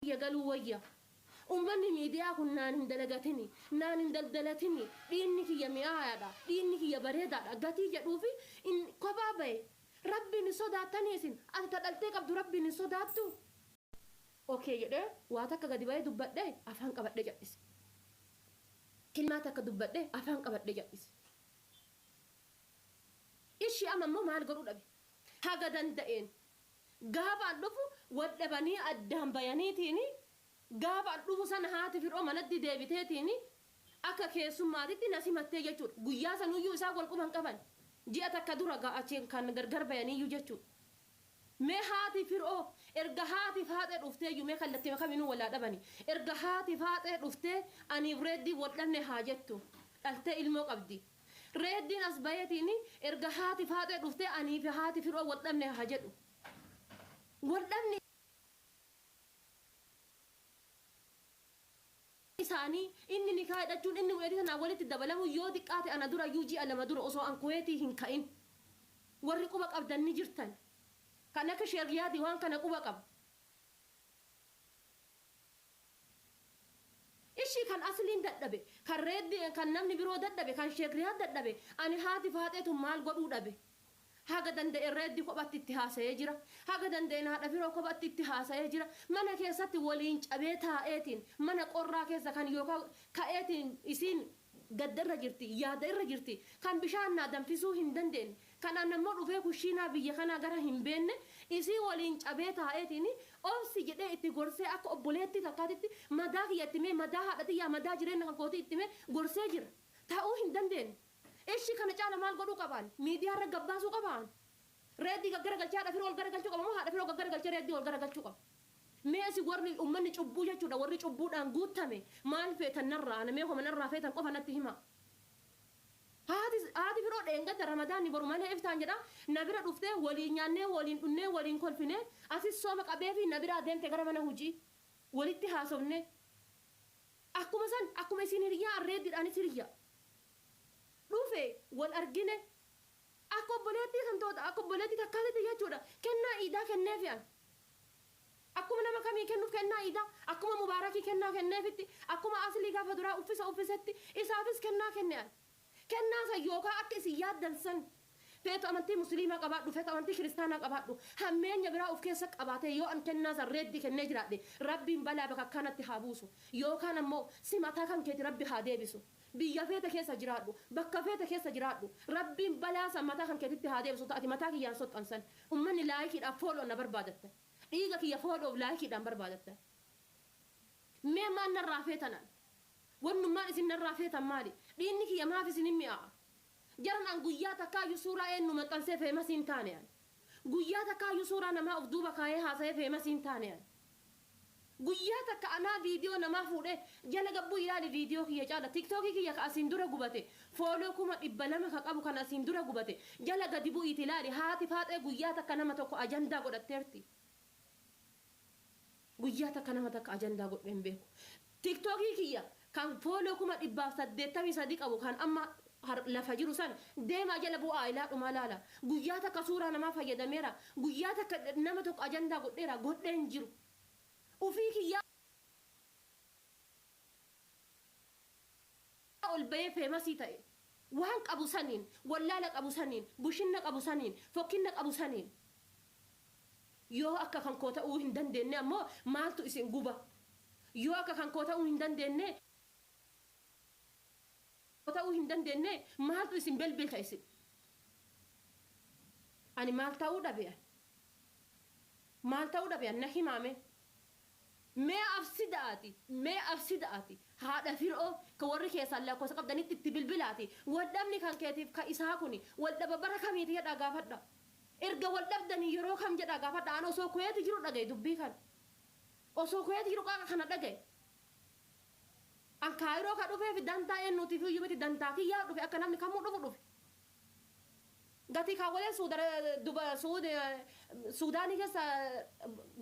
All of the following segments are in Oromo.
Biyya galuu wayya. Ummanni miidiyaa kun naan hin dalagatini, naan hin daldalatini, dhiinni kiyya mi'aayaadha, dhiinni kiyya bareedaadha gatii jedhuufi in kophaa bahe. Rabbiin hin sodaattanii isin? Ati ta dhaltee qabdu Rabbiin hin sodaattuu? Ok jedhee waa takka gadi bahee dubbadhee afaan qabadhee cadhise. Kilmaa takka dubbadhee afaan qabadhee cadhise. Ishi amma immoo maal godhuu dhabe? Haga danda'een Gaafa an dhufu wal dhabanii addaan bayaniitiini, gaafa an dhufu sana haati Fir'oo manatti deebiteetiini akka keessummaatitti na simattee jechuudha. Guyyaa sanuyyuu isaan wal quba hin qaban. Ji'a takka dura gaa achiin kan gargar bayaniiyyuu jechuudha. Mee haati Fir'oo erga haati Faaxee dhufteeyyuu mee kallattima kamiinuu wal haa dhabani. Erga haati Faaxee dhuftee aniif Reeddiin wal dhabne haa jettu. Dhaltee ilmoo qabdi. Reeddiin as bayeetiin erga haati Faaxee dhuftee anii fi haati Firoo wal dhabne haa jedhu. Wal dhabni isaanii inni nikaa hidhachuun inni mu'eetii tanaan walitti dabalamuun yoo xiqqaate ana durayyuu ji'a 2 dura osoo an Kuweetii hin ka'in. Warri quba qabdan ni jirtan. Kan akka Sheekh Yaadi waan kana quba qaba. Ishi kan asliin dadhabe, kan reeddi, kan namni biroo dadhabe, kan sheek riyaad dadhabe, ani haati faaxee tun maal godhuu dhabe? Haga danda'een reeddi kophatti itti haasayee jira. Haga danda'een haadha firoo kophatti itti haasayee jira. Mana keessatti waliin cabee taa'eetiin, mana qorraa keessa kan yookaan ka'eetiin isiin gadda irra jirti, yaada irra jirti, kan bishaan naa danfisuu hin dandeenne, kan an ammoo dhufee kushiinaa biyya kanaa gara hin beenne, isii waliin cabee taa'eetiin obsi jedhee itti gorsee akka obboleettii takkaatitti madaa kiyya itti himee, madaa haadha tiyyaa, madaa jireenna kan kootii itti himee gorsee jira. Ta'uu hin dandeenne. Ishi kana caala maal godhuu qaba ani? Miidiyaa irra gad baasuu qabaa ani? Reeddii gaggaragalchee haadha firoo ol garagalchuu qaba moo haadha firoo gaggaragalchee reeddii ol garagalchuu qaba? Mee isin warri ummanni cubbuu jechuudha warri cubbuudhaan guuttame maal feetan narraa ana mee homa narraa feetan qofa natti himaa. Haati haati firoo dheengadda ramadaanni boru malee iftaan jedha na bira dhuftee waliin nyaannee waliin dhunnee waliin kolfinee asis sooma qabeefii na biraa deemte gara mana hujii walitti haasofnee akkuma san akkuma isin hiriyyaa an reeddiidhaanis hiriyya dhufe wal argine akka obboleettii kan toota akka obboleettii takkaatitti jechuudha kennaa iidaa kenneefi an. Akkuma nama kamii kennuuf kennaa iidaa, akkuma Mubaarakii kennaa kenneefitti, akkuma Aslii gaafa duraa uffisa uffisetti, isaafis kennaa kenne an. Kennaa san yookaa akka isin yaaddan san, feetu amantii Musliimaa qabaadhu, feetu amantii Kiristaanaa qabaadhu, hammeenya biraa uf keessa qabaatee yoo an kennaa san reeddii kennee jiraadhe, Rabbiin balaa bakakkaa natti haa buusu. Yookaan ammoo si mataa kan keeti Rabbi haa deebisu. Biyya feete keessa jiraadhu, bakka feete keessa jiraadhu, Rabbiin balaa san mataa kan keetitti haa deebisu ta ati mataa kiyyaan soxxan san. Ummanni laayikiidhaaf follow na barbaadatta. Dhiiga kiyya follow laayikiidhaan barbaadatta. Mee maal narraa feetan an? Wannummaan isin narraa feetan maali? Dhiigni kiyya maaf isin hin mi'aa'a? Jaran an guyyaa takkaayyuu suuraa eennu maxxansee feemasii hin taane an. Guyyaa takkaayyuu suuraa namaa of duuba kaayee haasayee feemasii hin taane an. Guyyaa takka anaa video namaa fuudhee jala gad bu'i ilaali video kiyya caala tiktok kiyya ka asiin dura gubate follow 200,000 ka qabu kan asiin dura gubate jala gadi bu'iiti ilaali haati faaxee guyyaa takka nama tokko ajandaa godhatteerti guyyaa takka nama takka ajandaa godhee hin beeku tiktok kiyya kan follow 183,000 qabu kan amma lafa jiru san deemaa jala bu'aa ilaa dhumaa laala guyyaa takka suuraa namaa fayyadameera guyyaa takka nama tokko ajandaa godheera godhee hin jiru Ufii kiyyaa ol bayee feemasii ta'e. Waan qabu saniin, wallaala qabu saniin, bushinna qabu saniin, fokkinna qabu saniin. Yoo akka kan koo ta'uu hin dandeenne ammoo maaltu isin guba? Yoo akka kan koo ta'uu hin dandeenne ta'uu hin dandeenne maaltu isin belbelcha isin? Ani maal ta'uu dhabe ani? Maal ta'uu dhabe an na himaa mee. Mee afsidaati mee afsidaati haadha firoo ka warri keessaan lakkoofsa qabdanitti itti bilbilaati wal dhabni kan keetiif ka isaa kuni wal dhaba bara kamiiti jedhaa gaafadha erga wal dhabdanii yeroo kam jedhaa gaafadha an osoo kuweeti jiru dhagaye dubbii kana osoo kuweeti jiru qaaqa kana dhagaye an kaayiroo ka dhufeefi dantaa eennuutiif iyyuu miti dantaa kiyyaa dhufe akka namni kamuu dhufu dhufe Gatii kaawwaleen Suudaanii keessa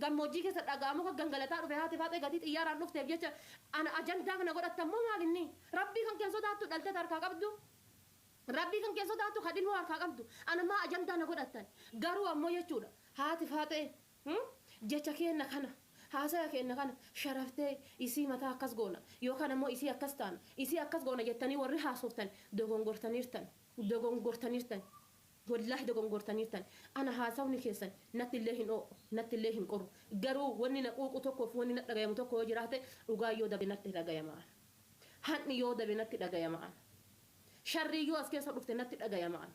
gammoojjii keessa dhagaa muka gangalataa dhufe haati faaxee gatii xiyyaaraan dhufteef jecha ana ajandaa kana godhatta immoo maal inni? Rabbii kan keen sodaattu dhaltee ta harkaa qabdu? Rabbii kan keen sodaattu kan ilmoo harkaa qabdu? Ana maa ajandaa na godhattan? Garuu ammoo jechuudha haati faaxee jecha keenna kana Haasaya keenna kana sharaftee isii mataa akkas goona yookaan ammoo isii akkas taana isii akkas goona jettanii warri haasoftan dogongortaniirtan, dogongortaniirtan, wallaahi dogongortaniirtan. Ana haasawni keessan natti illee hin oo'u, natti illee hin qoru. Garuu wanni na quuqu tokkoof wanni na dhagayamu tokko yoo jiraate, dhugaa yoo dabe natti dhagayama, hanni yoo dabe natti dhagayama, sharrii yoo as keessa dhufte natti dhagayama,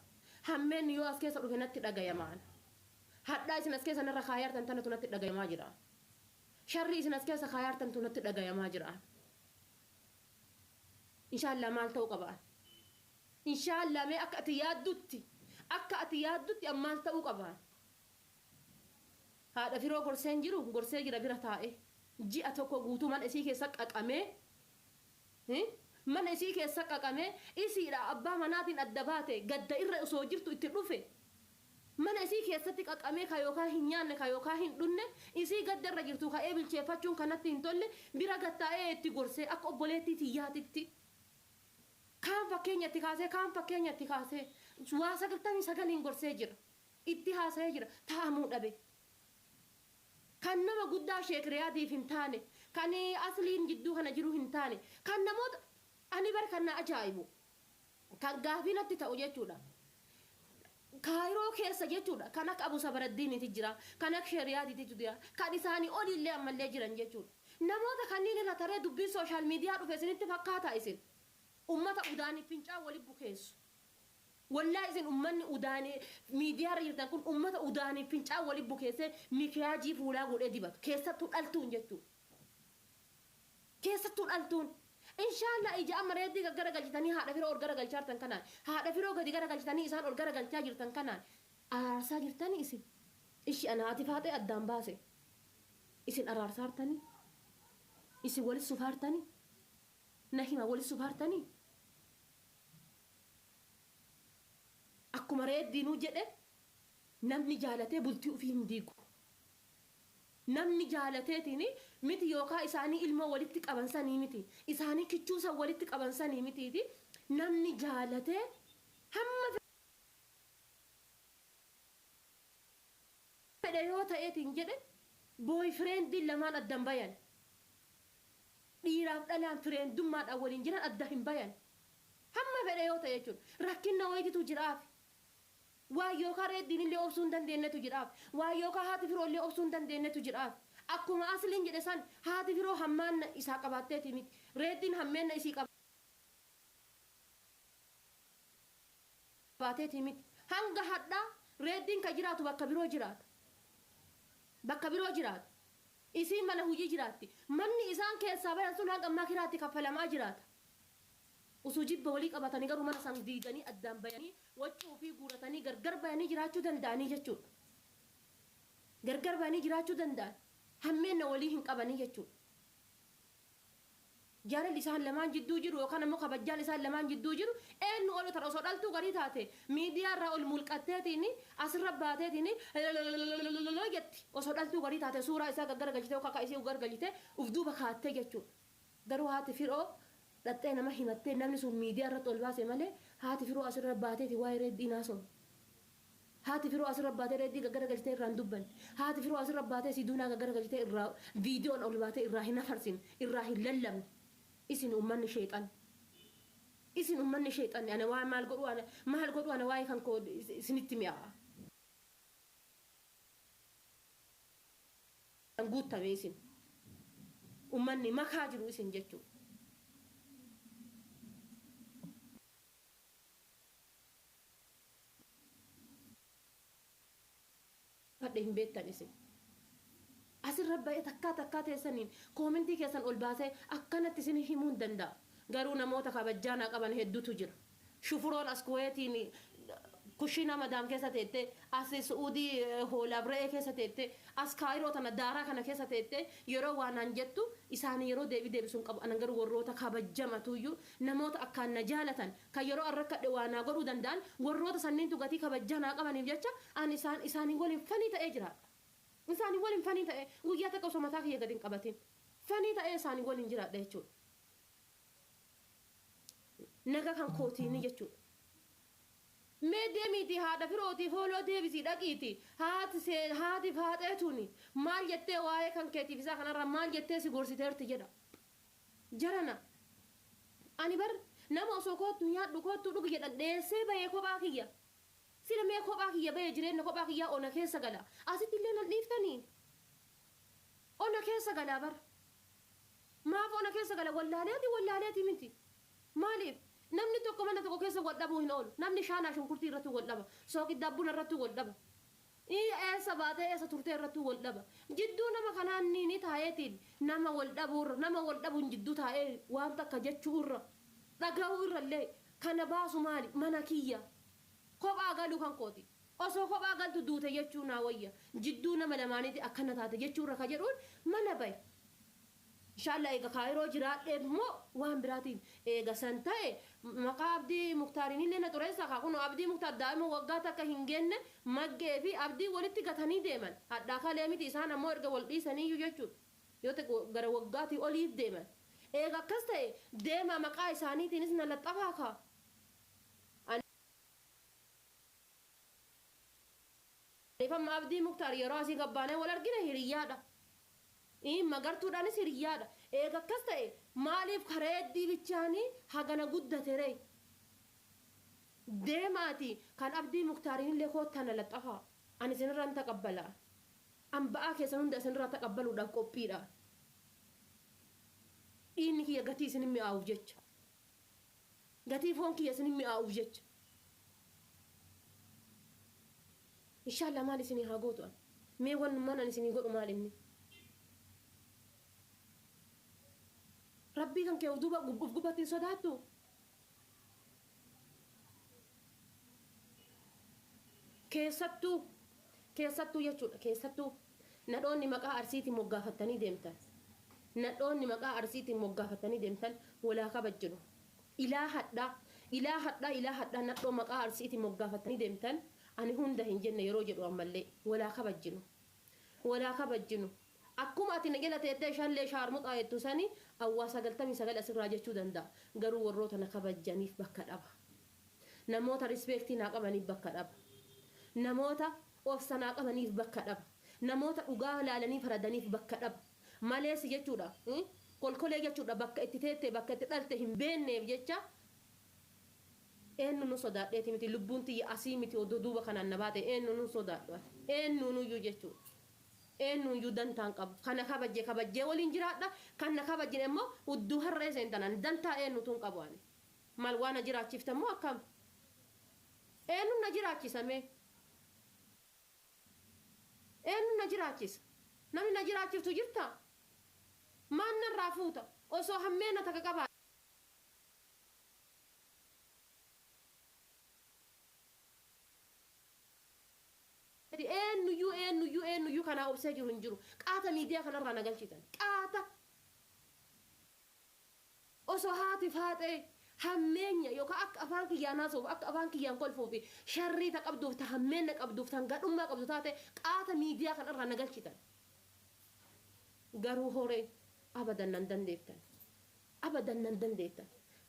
hammeenni yoo as keessa dhufe natti dhagayama. Hadhaa isin as keessa narra kaayaartan tanatu natti dhagayamaa jira. Sharrii isin as keessa kaayaartantu natti dhagayamaa jira. Inshaallah maal ta'uu qaba? Inshaallah mee akka ati yaaddutti, akka ati yaaddutti maal ta'uu qaba? Haadha firoo gorseen jiru, gorsee jira. Bira taa'e ji'a tokko guutuu mana isii keessa qaqamee, mana isii keessa qaqamee, isiidha abbaa manaatiin adda baate, gadda irra osoo jirtu itti dhufe. Mana isii keessatti qaqamee, ka yookaan hin nyaanne, ka yookaan hin dhunne, isii gadda irra jirtu ka'ee bilcheeffachuun kanatti hin tolle, bira gattaa'ee itti gorsee, akka obboleettii tiyyaatitti kaan fakkeenyatti kaasee, kaan fakkeenyatti kaasee, waa 99n gorsee jira, itti haasa'ee jira. Taa'amuu dhabe. Kan nama guddaa Sheek Riyaadiif hin taane, kan asliin jidduu kana jiru hin taane, kan namoota ani bar kan na ajaa'ibu, kan gaafii natti ta'u jechuudha. Kaayiroo keessa jechuudha, kan akka Abu Sabaraddiiniiti jira, kan akka Sheeriyaadiiti jira, kan isaanii oliillee ammallee jiran jechuudha. Namoota kanneen irra taree dubbiin social media dhufe isinitti fakkaata? Isin ummata udaanii fincaan wali bukeessu. Wallaa isin ummanni udaanii miidiyaa irra jirtan kun ummata udaanii fincaan wali bukeessee mikiyaajii fuulaa godhee dibatu, keessattuu dhaltuun jechuudha. Keessattuu dhaltuun. Inshaallah ija amma reeddii gaggara galchitanii haadha firoo ol gara galchaa jirtan kanaan, haadha firoo gadi gara galchitanii isaan ol gara galchaa jirtan kanaan araarsaa jirtanii isin? Ishi ana haati faaxee addaan baase. Isin araarsaa jirtanii? Isin walis sufaartanii? Na hima, walis sufaartanii? Akkuma reeddiinuu jedhe, namni jaalatee bultii ofii hin diigu. Namni jaalateetiin miti, yookaan isaanii ilmoo walitti qaban sanii miti, isaanii kichuusan walitti qaban sanii mitiiti. Namni jaalatee hamma fedhe yoo ta'eetiin jedhe, boyfriendiin lamaan addan bayan. Dhiiraaf dhalaan friendummaadhaan waliin jiran adda hin bayan. Hamma fedhe yoo ta'e jechuudha. Rakkina wayititu jiraaf. Waa yookaan reeddiin illee obsuu hin dandeenyetu jiraaf. Waa yookaan haati firoo illee obsuu hin dandeenyetu jiraaf. Akkuma asliin jedhe san, haati firoo hammaanna isaa qabaatteeti miti. Reeddiin hammeenna isii qabaateeti miti. Hanga hadhaa reeddiin ka jiraatu bakka biroo jiraata. Bakka biroo jiraata. Isiin mana hojii jiraatti. Manni isaan keessaa bayan sun hanga ammaa kiraatti kaffalamaa jiraata. Osoo jibba walii qabatanii garuu mana san diiganii addaan bayanii, waccuu fi guuratanii gargar bayanii jiraachuu danda'anii jechuudha. Gargar bayanii jiraachuu danda'an. Hammeenna walii hin qabanii jechuudha. Jaalalli isaan lamaan jidduu jiru yookaan ammoo kabajjaan isaan lamaan jidduu jiru eenyu ol tara? Osoo dhaltuu garii taate miidiyaa irraa ol mulqatteetiin asirra baateetiin jetti. Osoo dhaltuu garii taate suuraa isaa gaggara galchitee yookaan akka isii garagalchitee uf duuba kaattee jechuudha. Garuu haati firoo dhaxxee nama himattee namni sun miidiyaa irratti ol baase malee, haati firoo asirra baateeti waa'ee reeddii naasoo. Haati firoo asirra baatee reeddii gaggara galchitee irraa hin dubbanne. Haati firoo asirra baatee siduunaa gaggara galchitee irraa viidiyoon ol baatee irraa hin afarsin, irraa hin lallabne. Isin ummanni sheexan. Isin ummanni sheexanni ana waa maal godhu, ana maal godhu, ana waa'ee kan koo isinitti mi'aa'a. Guuttame isin. Ummanni makaa jiru isin jechuudha. Fadhe hin beektan isin. Asirra ba'ee takkaa takkaa teessaniin commentii keessan ol baasee akkanatti isin himuu hin danda'a. Garuu namoota kabajjaa naa qaban hedduutu jira. Shufuroon as Kuweetiin kushina madaam keessa teette, as Su'uudii hoolaaf re'ee keessa teette, as Kaayiroo tana daaraa kana keessa teette yeroo waan naan jettu isaanii yeroo deebii deebisuu hin qabu. Anan garuu warroota kabajamatuyyuu, namoota akkaan na jaalatan, kan yeroo an rakkadhe waa naa godhuu danda'an, warroota sanniintu gatii kabajjaa naa qabaniif jecha ani isaanii waliin funny ta'ee jiraadha. Isaanii waliin funny ta'ee guyyaa takka osoo mataa kiyya gadi hin qabatin funny ta'ee isaanii waliin jiraadha jechuudha. Naga kan kootiini jechuudha. Mee deemiitii haadha firootii fooloo deebisii dhaqiitii haati see haati faaxee tuni maal jettee waa'ee kan keetiif isaa kanarra maal jettee si gorsiteerti jedha. Jarana ani bar nama osoo koottu nyaadhu koottu dhugi jedhan dheessee bahee kophaa kiyya. Sila mee kophaa kiyya bahee jireenya kophaa kiyyaa ona keessa gala. Asitti illee nan dhiiftanii. Ona keessa galaa bar. Maaf ona keessa gala wallaaleeti wallaaleeti miti. Maaliif namni tokko mana tokko keessa wal dhabuu hin oolu. Namni shaanaa shunkurtii irratti wal dhaba. Sooqiddaa buna irratti wal dhaba. Eessa baatee eessa turtee irratti wal dhaba. Jidduu nama kanaan ni taa'eetiin nama wal dhabuurra nama wal dhabuun jidduu taa'ee waan takka jechuu irra dhaga'uu irra illee kana baasu maali mana kiyya. Kophaa galuu kan kooti. Osoo kophaa galtu duute jechuu naa wayya. Jidduu nama lamaaniiti akkana taate jechuu irra ka jedhuun mana bahe. Inshallah eega kaayiroo jiraadhee immoo waan biraatiin eega san ta'e maqaa Abdii Muktaariin illee na xureessa kaa kun Abdii Muktaar daa'ima waggaa takka hin geenne maggee fi Abdii walitti gatanii deeman hadhaa kalee miti isaan ammoo erga wal dhiisaniiyyuu jechuudha yoo ta'e gara waggaatii oliif deeman eega akkas ta'e deemaa maqaa isaaniitiinis na laxxafaa kaa. Aniif Abdii Muktaar yeroo asii gabbaanee wal argine hiriyyaadha. Magartuudhaanis hiriyyaadha. Eega akkas ta'e maaliif kareeddii bichaanii hagana guddate ree? Deemaati kan Abdii Muktaariin illee koottaa na laxxafaa. Ani isinirraa hin taqabbala. An ba'aa keessan hunda isinirraa taqabbaluudhaaf qophiidha. Dhiinni kiyya gatii isin mi'aawuuf jecha. Gatii foon kiyya isin mi'aawuuf jecha. Inshallah maal isinii haa gootu an. Mee wannummaan ani isinii godhu maal inni? Rabbii kan kee of duuba of gubbatti hin sodaattu? Keessattuu keessattuu jechuudha keessattuu nadhoonni maqaa arsiitiin moggaafattanii deemtan. Nadhoonni maqaa arsiitiin moggaafattanii deemtan walaa kabajjinu. Ilaa hadhaa ilaa hadhaa ilaa hadhaa nadhoo maqaa arsiitiin moggaafattanii deemtan ani hunda hin jenne yeroo jedhu ammallee walaa kabajjinu. Walaa kabajjinu. Akkuma ati na jala teettee shallee shaarmuxaa jettu sani awwaa 99 asirraa jechuu danda'a. Garuu warroota na kabajjaniif bakka dhaba. Namoota rispeektii naa qabaniif bakka dhaba. Namoota obsa naa qabaniif bakka dhaba. Namoota dhugaa laalanii faradaniif bakka dhaba. Malees jechuudha. Kolkolee jechuudha bakka itti teette bakka itti dhalte hin beenneef jecha eenyu nu sodaadheeti miti lubbuun tiyya asii miti odoo duuba kanaan na baate eenyu nu sodaadhu eenyu nuyyuu jechuudha. Eenyuyyuu dantaan qabu kana kabajje kabajjee waliin jiraadha kan na kabajjine immoo hudduu harree seentanaan dantaa eenyutu hin qabu ani. Maal waan na jiraachifta immoo akkam? Eenyuun na jiraachisa mee? Eenyuun na jiraachisa? Namni na jiraachiftu jirta? Maan narraa fuuta? Osoo hammeena takka qabaa. Eenyuyyuu eenyuyyuu eenyuyyuu kanaa obsee jiru hin jiru. Qaata miidiyaa kanarraa na galchitan. Qaata. Osoo haati faaxee hammeenya yookaan akka afaan kiyyaan haasa'uuf akka afaan kiyyaan kolfuuf sharrii ta qabduuf ta hammeenya qabduuf tan gadhummaa qabdu taate qaata miidiyaa kanarraa na galchitan. Garuu horee abadan nan dandeettan. Abadan nan dandeettan.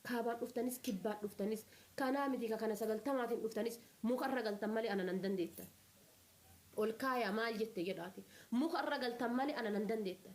Kaabaan dhuftanis kibbaan dhuftanis kanaa miti ka kana 90-tiin dhuftanis mukarra galtan malee ana nan dandeettan. Ol kaayaa maal jette jedhaati. Mukarra galtan malee ana nan dandeettan.